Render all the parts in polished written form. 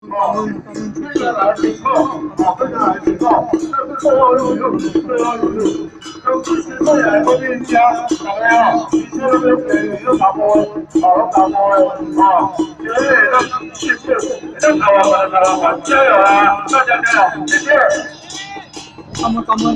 哦，非常來辛苦，哦，非常來辛苦，這是最後一路，最後一路。咁支持過來嗰邊家，大家哦，一切都沒有給，都打波，好，都打波，哦，絕對都謝謝，都台灣版，台灣版，加油啊！大家加油，謝謝。感恩感恩。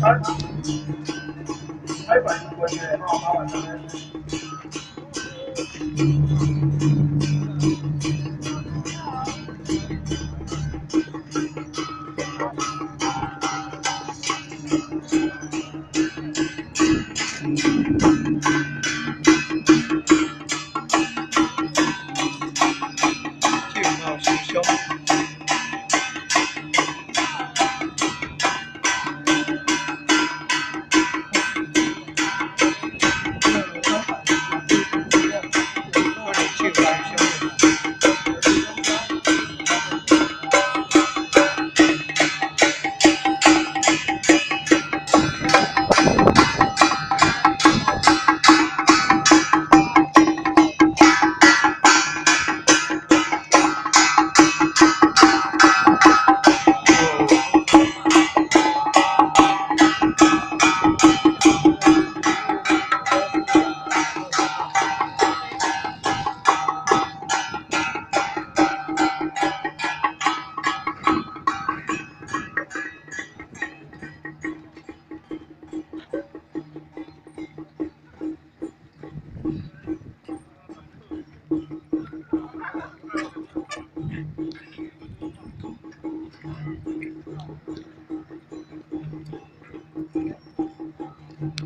好。还蛮关的，哈，麻烦大家。這有貓受傷。可能手來傷。